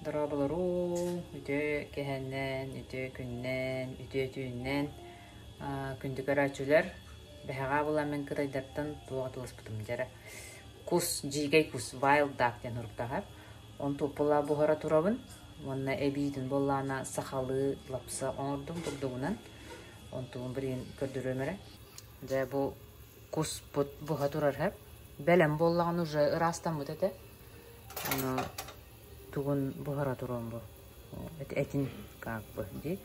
Дорооболоруу, үтүө киэһэннэн, үтүө күннэн, үтүө түүннэн күндү көрөөччүлэр, бэһэҕээ буолан мин кытайдартан туох атыласпытым дьэрэ. Кус, дьиикэй кус, wild duck диэн суруктаах. Онтуоппулаа буһара турабын уонна эбиитин буоллаҕына сахалыы лапса оҥордум бурдугунан. Онтубун билигин көрдөрүөм эрэ. Дьэ бу куспут буһа турар һэп. Бэлэм буоллаҕына уже ыраастаммыт этэ. Ону тугун буһара туруом бу этин как бы дии.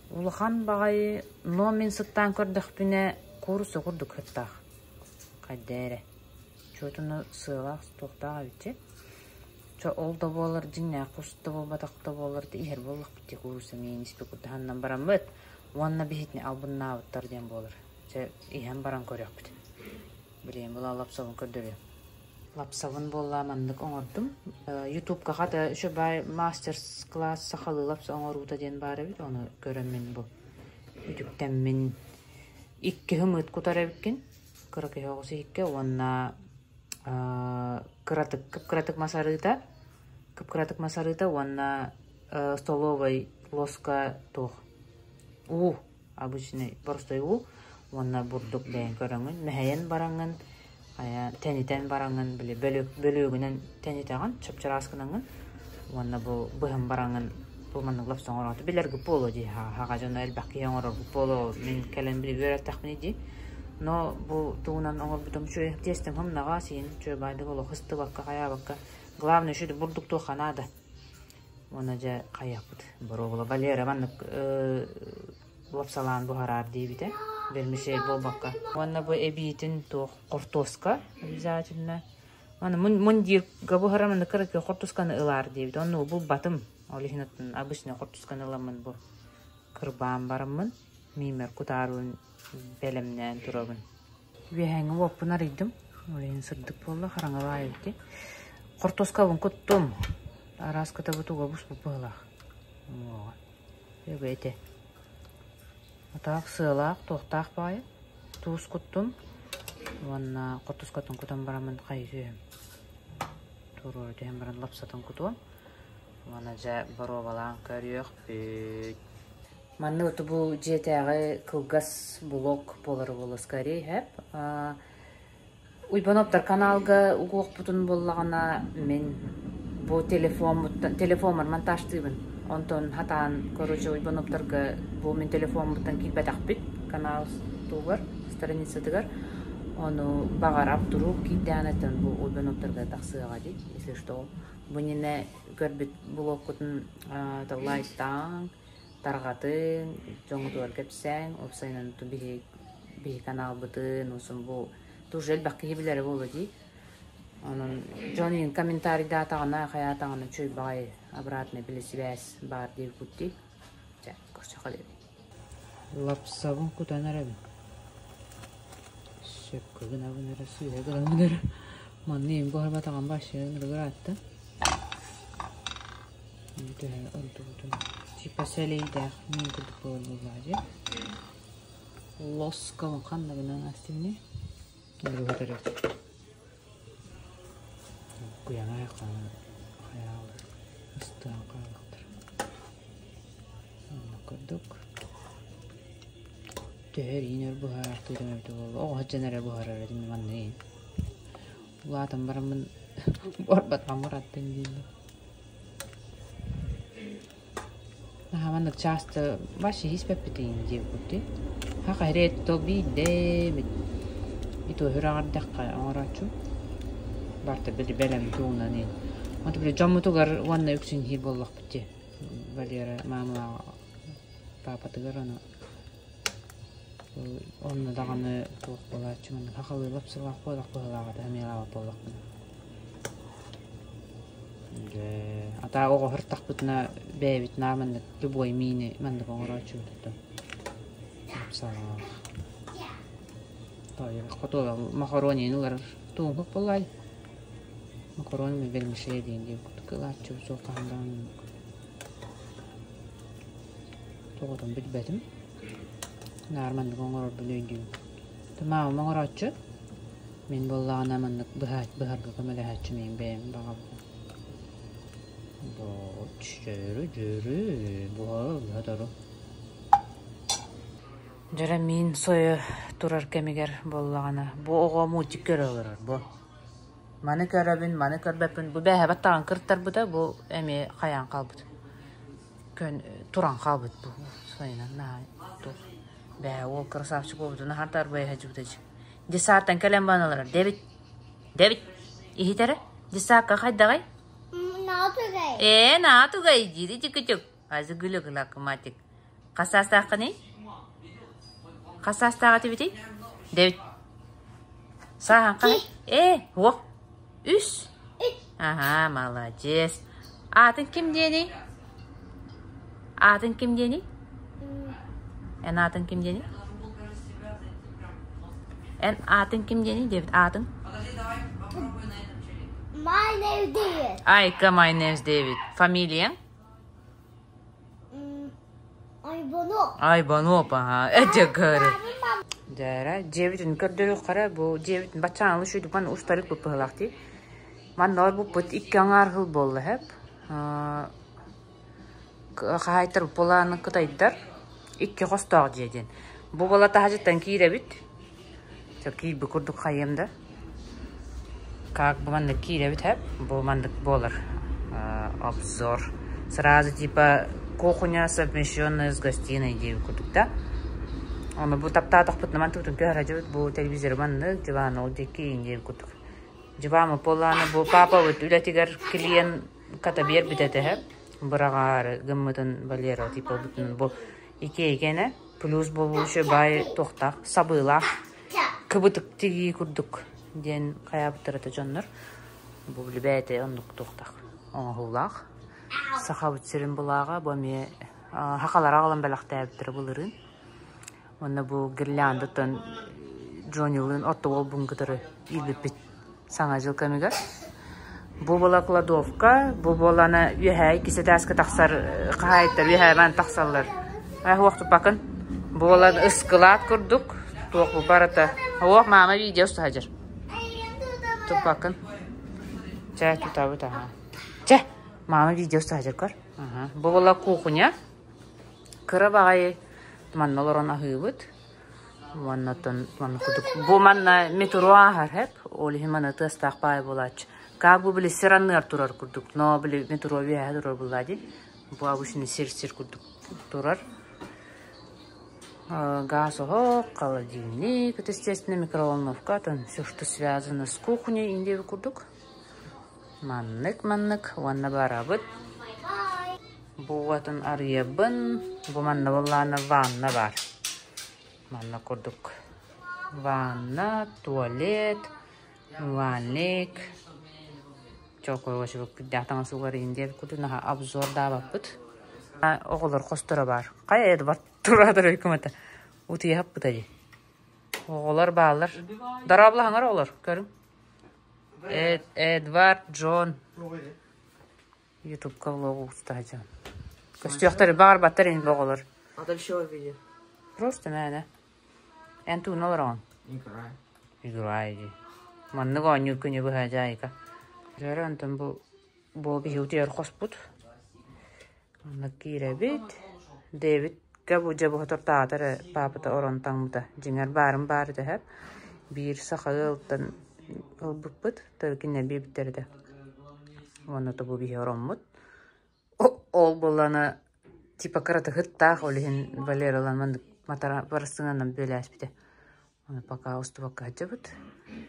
Улахан баҕайы, но мин сыттаан көрдөхпүнэ куурусса курдук сыттаах. Хайда эрэ. Чуотуну сыалаах туохтаах эбит Чо ол да буолар дьиҥнээх кус да буолбатах да буолар иһэр буоллахпыт дии куурусса миин испит курдаһаннан бараммыт уонна биһитини албыннаабыттар диэн буолар. Чэ иһэн баран көрүөхпүт. Билиэн була лапсабын көрдөрүөм. Лапсабын буолла маннык оҥордум. Ютубка хата үчүгэй мастер-класс сахалыы лапса оҥоруута диэн баар эбит. Ону көрөммүн бу үтүктэммин икки ымыт кутар эбиккин. Кыра киһи оҕус иһиккэ уонна кыратык кып-кыратык мас арыыта, кып-кыратык мас арыыта уонна столовай лоска туох уу обычный боростой уу уонна бурдук бэйэҥ көрөҥүн мэһэйэн бараҥҥын хайа тэнитэн бараҥҥын били бөлүөгүнэн тэнитэҕин чап-чараас гынаҥҥын уонна бу быһан бараҥҥын бу маннык лапса оҥороото билэргит буолуо дии хаҕа дьоно элбэх киһи оҥороргут буолуо мин кэлэн били үөрэттэхпинэ дии но бу тугунан оҥорбутум үчүгэй тиэстэм хомнаҕа сиин үчүгэй баайдык олох ыстыбакка хайаабакка главное үчүгэй бурдук туохха наада Уонна дьэ хайыахпыт боруобула Валера маннык лапсалаан буһараар диэбитэ вермишель буолбакка. Уонна бу эбиитин туох хортуоска обязательно. Аны мундирга буһарам аны кыракый хортусканы ылаар диэбит. Онну булбатым. Ол иһин оттон обычный хортусканы ыламмын бу кырбаан бараммын миимэр кутаарбын бэлэмнээн турабын. Үөһээҥҥи уоппун арыйдым. Ол иһин сырдык буолла, хараҥалаай эбит. Хортуоскабын куттум. Араас кытабы туга буспут быһыылаах. Уоҕа. Өбө этэ. Атаах сыалаах, туохтаах баайы. Туус куттум. Уонна хортускатын кутан бараммын хайытыам. Туруору түһэн баран лапсатын кутуом. Уонна дьэ боруобалаан көрүөхпүт. Манна вот бу дьиэтээҕи кылгас блог буолара буолуо скорее һэп. Уйбаноптар каналга угуохпутун буоллаҕына мин бу телефоммуттан телефоммар монтажтыыбын. Онтон хатаан короче Уйбаноптарга бу мин телефоммуттан киирбэтэхпит канал тугар страницатыгар. Ону баҕарап турук киирдээн этэн бу Уйбаноптарга тахсыаҕа дии, если что. Бу иннинэ көрбүт блогкутун лайктааҥ, тарҕатыҥ, дьоҥҥутугар кэпсээҥ, уопсайынан биһи биһи каналбытын, уусун бу тоже элбэх киһи билэрэ буолуо дии. Онон дьон иһин комментарийдаатаҕына, хайаатаҕына үчүгэй баҕайы обратный били сибээс баар диэбиккут дии. Чэ, көрсөххө диэри. Лапсабын кутан эрэбин. Сөпкө гынабын эрэ, сыыһа гынабын эрэ. Манна иһин буһарбатаҕым вообще ынырыгыраатта. Төһө ордубутун типа сэлэйдээх миин курдук буолар буоллаҕа дии. Лоскабын ханна гынан астынни? Ырыгытар Куйаҥай хайаалар ыстаан хаалыктар. Онно курдук. Төһө эриин өр буһараахтыырым эбитэ буолла. Оҕо сылдьан эрэ буһарар этим манныгын. Улаатан бараммын буорбатаҕым ыраттын дииллэр. Наһаа маннык часто вообще испэппитин диэбиккут Хаха эрээт биирдэ эбит. И то үрэҕэрдэххэ оҥорооччу. Барта били бэлэм туунан ин. Онто били дьоммутугар уонна үксүн иһиир буоллахпыт дии. Валера маамалаах паапатыгар ону Онно даҕаны туох буолааччы маннык сахалыы лапсалаах буолах быһыылаах этэ хамыйалаабат буоллахпына. Дьэ, атаа оҕо сыртахпытына бэйэбит наа маннык любой миини маннык оҥорооччубут этэ. Лапсалаах. Хотуола мохоруон иин ылар тууҥкук буоллаай. Мокорон вермишель диэн диэн курдук ылааччыбыт суох хаһан даҕаны Тоҕотун билбэтим. Наар маннык оҥорорбун өйдүүм. Маамам оҥорооччу. Мин буоллаҕына маннык быһарга көмөлөһөөччү мин бэйэм баҕабын. Дьөрү, дьөрү, буһа, буһа туру. Дьөрө миин сойо турар кэмигэр буоллаҕына, бу оҕо мультик көрө олорор бу. Маны көрөбүн, маны көрбөппүн. Бу бээһэ баттаҕын кыртарбыта, бу эмиэ хайаан хаалбыт. Көн туран хаалбыт бу сайынан наһаа туох. Бээ уол красавчик буолбутун наһаа тарбайа сылдьыбыта дии. Десааттан кэлэн баран олорор. Дэбит, Дэбит, иһитэрэ? Десаакка хайдаҕай? Наатугай. Ээ, наатугай диир ити-күтүк. Азыгылыгылакыматик. Хас саастааххыный? Хас саастаах этибитий? Дэбит. Сааһан хас? Ээ, уох. Үс. Аһаа, молодец. Аатын ким диэний? Аатын ким диэний? Эн аатын ким диэний? Эн аатын ким диэний диэбит аатын? My name is David. Айка, my name is David. Фамилия? Айбанов. Айбанов, аха. Эдьэ көрө. Дьээрэ, дьиэбитин көрдөрүөххэ бу дьиэбитин баччаан ылы ман устарык быппыһылаах дии. Манна олорбуппут икки аҥаар сыл буолла сөп. Хаһаайыттар буолааны кытайдар икки хостоох дьиэ диэн. Бу буола таһдьыттан киирэбит. Киирбит курдук хайыам да. Как бы маннык киирэбит сөп. Бу маннык буолар обзор. Сразу типа кухня совмещенная с гостиной диэбит курдук да. Ону бу таптаатахпытына мантыбытын көһөрө бу телевизор маннык, диван ол диэки диэбит курдук. Дьыбаама буоллаҕына бу паапабыт үлэтигэр клиент хата биэрбит этэ сөп. Быраҕаары гыммытын Валера типа ылбытын бу икиэйгэнэ плюс буолуучу баай туохтаах сабыылаах кыбытык тигии курдук диэн хайаабыттар этэ дьоннор. Бу билбээтэ оннук туохтаах оҥоһуулаах. Сахабыт сирин былааҕа бу эмиэ сахалар аҕалан бэлэхтээбиттэрэ былырыын. Уонна бу гирляндаттан Джоннилыын орто уолбун кытары иилбиппит Саҥа дьыл кэмигэр. Бу буола кладовка, бу буолана үөһээ иккис этээскэ тахсар хаһаайыттар үөһээ баран тахсаллар. Уох туппакын. Бу буола ыскылаат курдук, туох бу барыта. Уох маама видео саһадьар. Туппакын. Чэ, тутабыт аха. Чэ, маама видео саһадьар көр. Бу буола кухня. Кыра баҕайы манна олорон аһыыбыт. Уонна оттон манна курдук бу манна метро ааһар һэп, ол иһин манна тыастаах баай буолааччы. Как бы били сир анныгар турар курдук, но били метро үөһэ турар буоллаа дии. Бу обычный сир-сир курдук турар. Газ оһох, холодильник, это естественно микроволновка, там все, что связано с кухней, индиэби курдук. Маннык-маннык уонна барабыт. Бу уотун арыйабын. Бу манна буоллаҕына ванна баар. Манна курдук ванна, туалет, умывальник. Чокойго кирдээх таҥас угар иһин диэн курдук наһаа обзордаабаппыт. Оҕолор хосторо баар. Хайа Эдвард тураатар өйкүмэтэ. Утуйа дии. Оҕолор бааллар. Дорооболоһоҥор оҕолор, көрүҥ. Эдвард Джон Ютубка влог уста сылдьан. Көстүөхтэр баҕарбаттар ини оҕолор. А дальше видео? Просто мээнэ. Эн тууна олороҕун? Играю. Играю дии. Маннык оонньуур күнү быһа дьаайка. Дьэ онтон бу бу биһи утуйар хоспут. Онно киирэбит. Дэвидка бу дьэ бу тортаата эрэ паапата орон таҥмыта. Дьиҥэр баарын баар этэ Биир саха ыалтан ылбыппыт, төрүкүннэр биэрбиттэр этэ. Уонна тобу биһи ороммут. Ол буоллаҕына типа кыратыһыттаах, ол иһин Валералан маннык матара барыстыҥанан бүөлээспитэ. Ону пока устубакка сылдьабыт.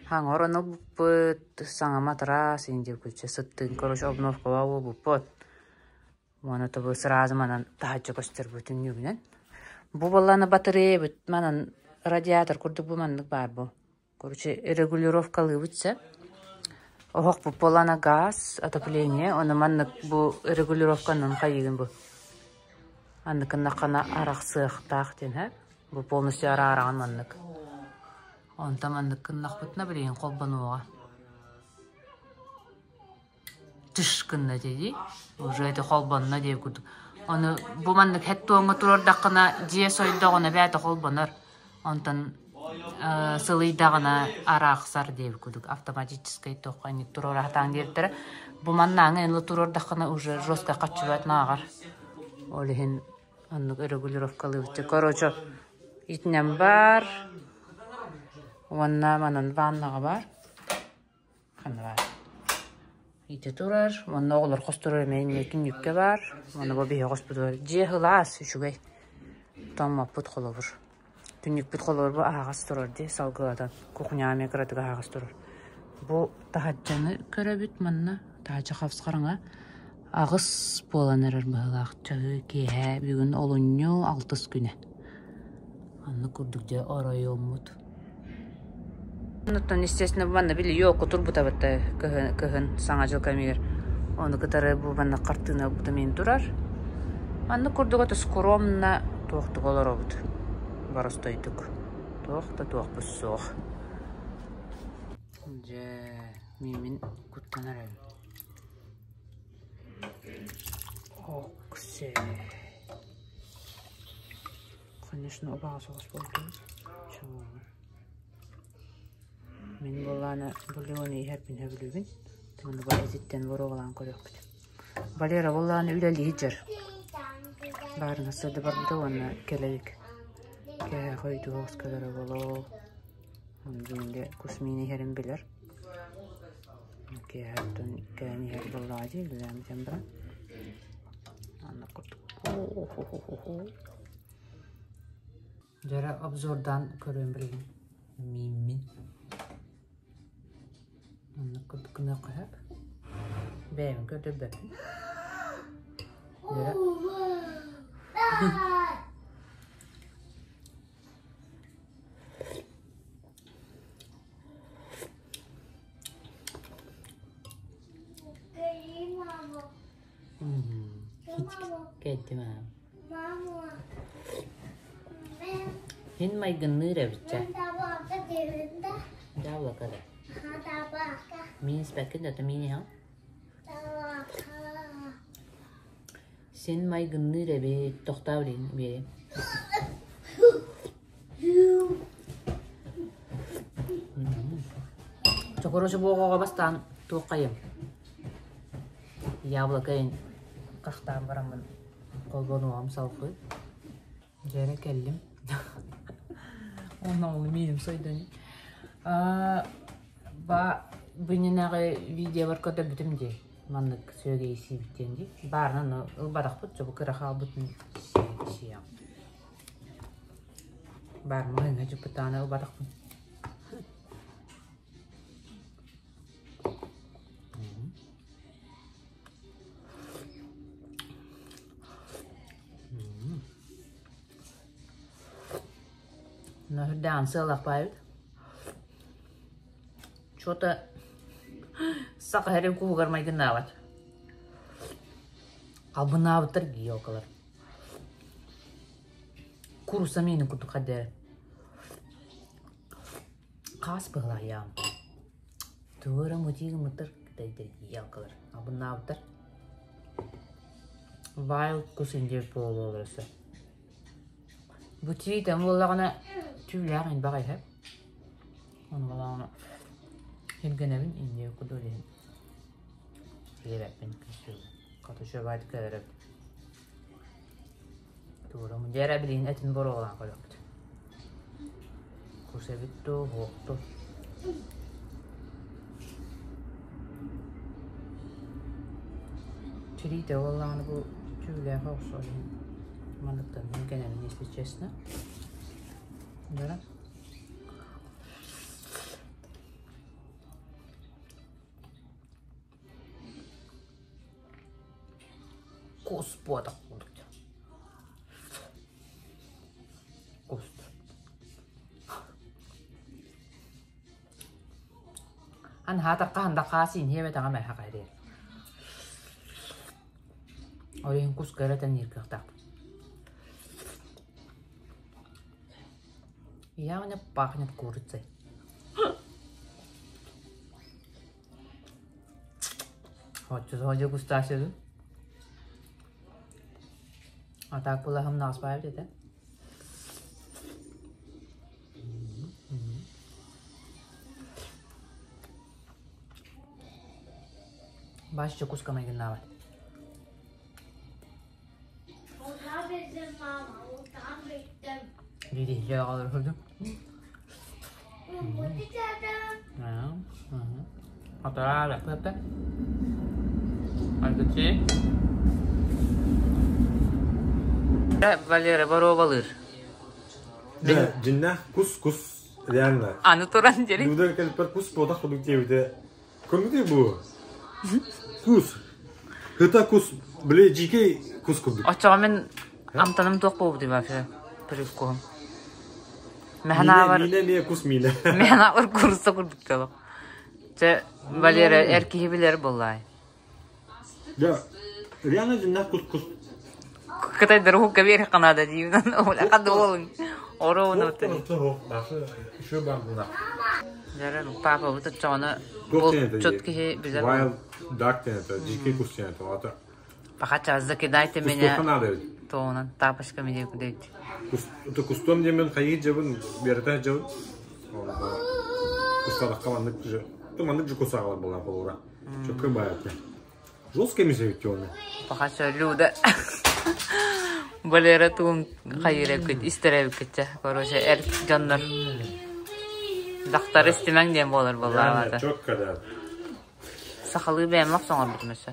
Хаҥа орон ылбыппыт, саҥа матрас, индия сыттыын, короче, обновкалаах буолбуппут. Уонна тобу сразу манан таһырдьа көстөрбүт түннүгүнэн. Бу буоллаҕына батареябыт манан радиатор курдук бу маннык баар бу. Короче, регулировкалыыбыт сөп. Оһохпут буоллаҕына газ, отопление, ону маннык бу регулировканан хайыыгын бу. Анныкыннаххына арахсыахтаах диэн һэ. Бу полностью араараҕын маннык. Онтон маннык гыннахпытына билигин холбонуоҕа. Тыш гынна дии, уже это холбонно диэ курдук. Ону бу маннык хэт туоҥҥа туруордаххына дьиэ сойдоҕуна бэйэтэ холбонор. Онтон сылыйдаҕына араахсар диэбит курдук автоматическай туохха инник туруора сатаан диэбиттэрэ. Бу маннааҥы эн туруордаххына уже жестко хаччыбат нааҕар. Ол иһин оннук регулировкалыыбыт. Короче, итинэн баар уонна манан ваннаҕа баар. Ханна баар? Ити турар. Уонна оҕолор хосторо эмиэ инньэ түннүккэ баар. Уонна бу биһиги хоспутугар дьиэ сылаас, үчүгэй. Тоҥмоппут холобур. Түннүкпүт холобур бу аһаҕас турар дии салгылатан. Кухняҕа эмиэ кыратык аһаҕас турар. Бу таһырдьаны көрөбүт манна. Таһырдьа хапсхараҥа аҕыс буолан эрэр быһыылаах. Чаһыы киэһэ бүгүн олунньу алтыс күнэ. Оннук курдук дьэ оройуоммут. Оннуттан, естественно, манна били елка турбутабыт да кыһын, кыһын Саҥа дьыл кэмигэр. Ону кытары бу манна хартыына ылбытым иһин турар. Маннык курдук это скромно туохтук олоробут. Боростойдук. Туох да туохпут суох. Дьэ, миимин куттанар эбит. Оксе. Конечно, убаҕас соҕус буолбут. Мин буоллаҕына бульону иһэрбин сөбүлүүбүн. Ону бу этиттэн боруобалаан көрүөхпүт. Валера буоллаҕына үлэлии сылдьар. Баарына сырды барбыта уонна кэлэ илик. Кээһэ өйдүү кэлэрэ буолуо. Бүгүҥҥэ кус миин иһэрин билэр. Киэһэ оттон кэлэн иһэр буоллаҕа дии, үлэлээн баран. Анна курдук. Дьэрэ обзордаан көрүөм билигин. Мииммин. Оннук курдук гыныахха сөп. Бэйэм көрдөрбөппүн. Дьэрэ. Кэллим аа. Һин майгынныыр эбит чэ. Дьаабылака да. Миин испэккин да, миин иһэҕин? Син майгынныыр эбит, тохтоо билигин биэриэм. Чокуруочу буоҕоҕо бастаан туоххайым? Яблоко хахтаан бараммын холбонуоҕум салҕыы. Дьэ кэллим. Онно ол мииним сойдон. Ба бининэҕи видеобар көрдөрбүтүм дии. Маннык сүөгэй сиибит диэн дии. Баарынан ылбатахпыт, чобу кыра хаалбытын сиэм. Баар маһыҥа дьыппытааны ылбатахпын. Нөһүрдээн сыаллахпайбыт. Чё-то саха эрин куһугар майгыннаабат. Албыннаабыттар елкалар. Куруса миинин курдук хаддэр. Хаас быһылаайаам. Туора мутии гыммыттар кытайдар елкалар. Албыннаабыттар. Wild кус индиир буолуолар өссө. Бу тиитэн буоллаҕына түүлээх ин баҕайы. Ону буоллаҕына иргэнэбин инниэ курдук иһин. Сиэбэппин Хатышабайт кэлэрэ. Туорам дьэрэ билигин этин боруолаан көрөбүт. Кус эбит дуу, суох дуу. Тириитэ буоллаҕына бу түүлээх охсор иһин манныктан мин кэнэбин если честно. Да. Кус буотах курдук. Кус. Ан хаатар да хаас иниэбэтэҕэ мэхэ хайрыыр. Ол иһин кус кыратан иир кыахтаахпын. Явно пахнет курицей. Оччо дегустация А так булаһым наҕаспаабыт этэ. Баачча куска майгыннаабат. Дии олордум. Атаа лэппэппэ. Айгычы. Валера боруобалыыр. Да, дьиннээх кус-кус реально. Аны туран дери. Люда кэлпэр кус буотах курдук диэбитэ. Көрбүтүй бу? Кус. Хыта кус, били дьиикэй кус курдук. Оччоҕо мин амтаным туох буолбутуй вообще привкуһум. Мэханаабар Миинэ эмиэ кус миинэ. Мэханаабар курса курдук толох. Чэ, Валера эр киһи билэр буоллаай. Да, реально дьиннээх кус кус. Кытайдар уһукка биэриэххэ наада диибин. Улахан дуолуҥ. Оруобуна Еще бар була. Дьэ, папабыт оччоҕуна Туох диэн это? булчут киһи билэр. Wild duck диэн это, дьиикэй кус диэн это. Ата Пока час закидайте кустуохха меня наада эбит. туонан тапочками диэки Кус, это кустуом диэммин хайыы дьабын, биэрэтэ дьабын. Кусталахха маннык же, маннык же кусаҕалар буолан холура. Чөккө баайата. Жесткий эмис эбит оны. Пока Люда Валера туун хайыыр истэр эбиккитчэ. Короче, эр дьоннор дактар истимэҥ диэн буолар буоллаҕа. Четко, да. Сахалыы бэйэм соҥорбутум өссө.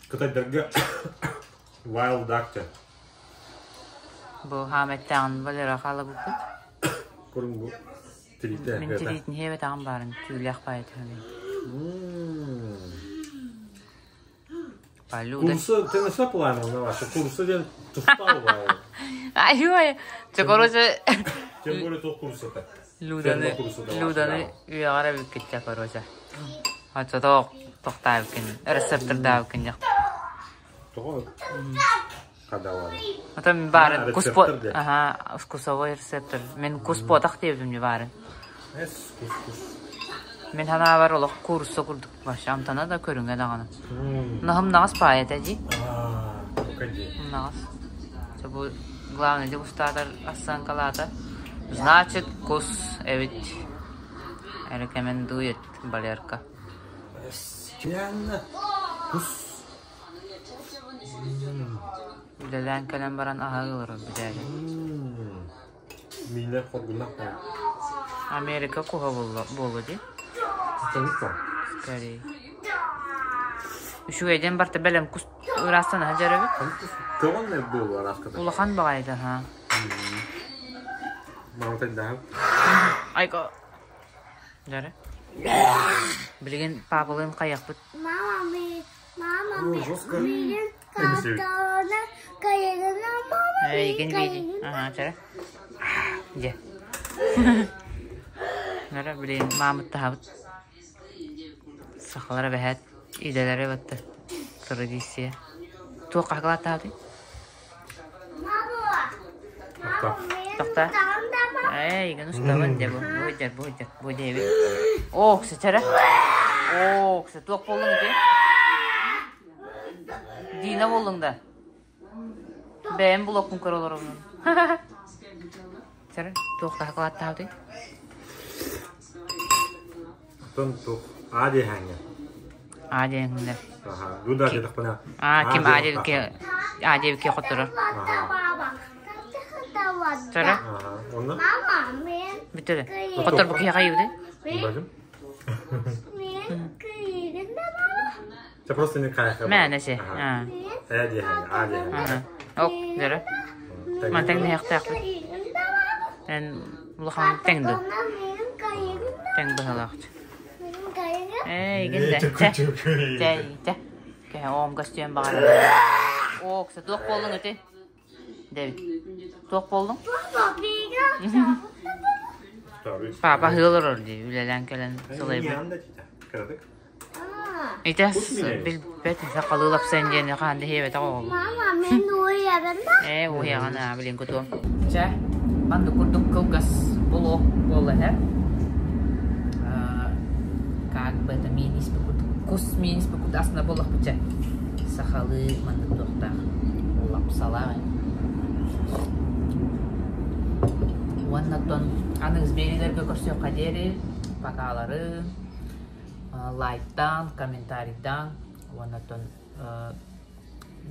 Кытайдарга Wild Duck диэн. Бу хааметтааҕын Валера хаалабыппыт. Курун бу тириитэ. Мин тириитин хиэбэтэҕим баарын түүлээх баайыт Люда. Курса, ты на плане на ваша? Курса диэн тустал баайы. Ай, Чэ, короче, Тем более туох курсата. Люданы, Люданы үөҕэр эбиккитчэ, короче. Оччотоо тохтаабыккын, рецептордаабыккын дьах. Тоҕо хадалары. Отон баарын А, куспо, рецептор диэн. ага, вкусовой рецептор. Мин куспотах диэбитим дии баарын. Эс, кус кус. Мин ханаабар олох курса курдук вообще амтана да көрүҥэ даҕаны. Наһым наҕас паайата дии. А, погоди. Наҕас. Бу главный дегустатор оценкалаата. Значит, кус эбит. Рекомендует Валерка. Реально кус. Үлэлээн кэлэн баран аһыы олорор бүтээри. Миинэ хоргуннах баар. Америка куһа буолла дии. Таныкка. Скорее. Үчүгэйдэн барта бэлэм кус ыраастан аһа дьарабыт. Көҕөн не буолу араската. Улахан баҕайыта ха. Маҕатайдаһан. Айко. Дьары. Билигин папалыын хайахпыт. Мама, ми, мама, Ну, ми, жестко. миигин картона кайыгына, мама, Эйигин миигин бииди. кайыгына. Аха, чара. Дьэ. Нара билигин маамыт таһабыт. Сахалара бэһэт идэлэри батта. Традиция. Туох хаһыкалааттаабытый? Мама, мама, миигин Тохта. таҕам да мама. Эй, устабын дьэ бу. Бу дьэ, бу дьэ, бу диэбит. Ох, сычара. Ох, туох буоллуҥ ити? Дина буоллуҥ да? Бэйэм блокпун көрө олоробун. Чара, туох хаһыкалааттаабытый? Тон туох а диэһэҥҥэ. А диэҥҥэ. Аха, Люда диэтэхпинэ. А, ким А диэбиккэ, А диэбиккэ хотторор. Мама, Чара, Аха, онно. Мама, миигин бүттэ Хоттор бу киһи хайыбыты? Бажым. миигин кайыгына, мама. Це просто не кайф. Мээнэ се. А. Э диэһэҥҥэ, а диэһэҥҥэ. Ага. Ок, дьара. Мантан нэһиэхтээхпит. Кайыгына, мама. Эн улахан тэҥ ду. Картона миигин кайыгына, Тэҥ быһалаахчы. миигин кайыгына. Эй, гинде. Чэ. Чэ, чэ. Кэ оом көстүөн баҕарар. Ок, туох буоллуҥ ити? Дэвид. Туох буоллуҥ? Папа, миигин Папа аһыы олорор дии, үлэлээн кэлэн сылайбыт. Итэ билбэт сахалыы лапсан диэн хаан диэбэтэх оҕолу. Мама, мин уйабын да? Ээ, уһуйаҕын аа, билин кутуом. Чэ, маннык курдук кылгас блог буолла һэ. Как бы это миин испит курдук, кус миин испит курдук астына буоллахпыт чэ. Сахалыы маннык туохтаах лапсалаах. Уонна оттон аныгыс биэриилэргэ көрсүөххэ диэри, покалары. Лайктаан, комментарийдаан уонна оттон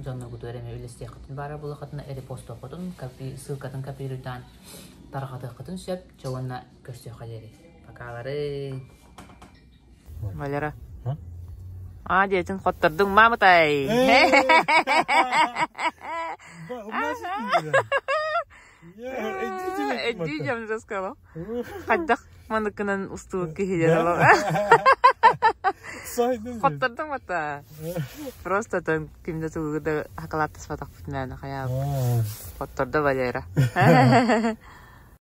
дьонноргутугар эмиэ үллэстиэххитин баара буоллаххытына репостуоххутун, ссылкатын копируйдаан тарҕатыаххытын сөп. Чэ уонна көрсүөххэ диэри. Покалары! Валера. А, диэтин хоттордуҥ маамытай! Эдди дьон сказал. Хайдах маныкынан устубут киһи диэн Хоттордуҥ бата. Просто там ким да тугу да хакалааттаспатахпыт мээнэ хайаа. Хоттордо Валера.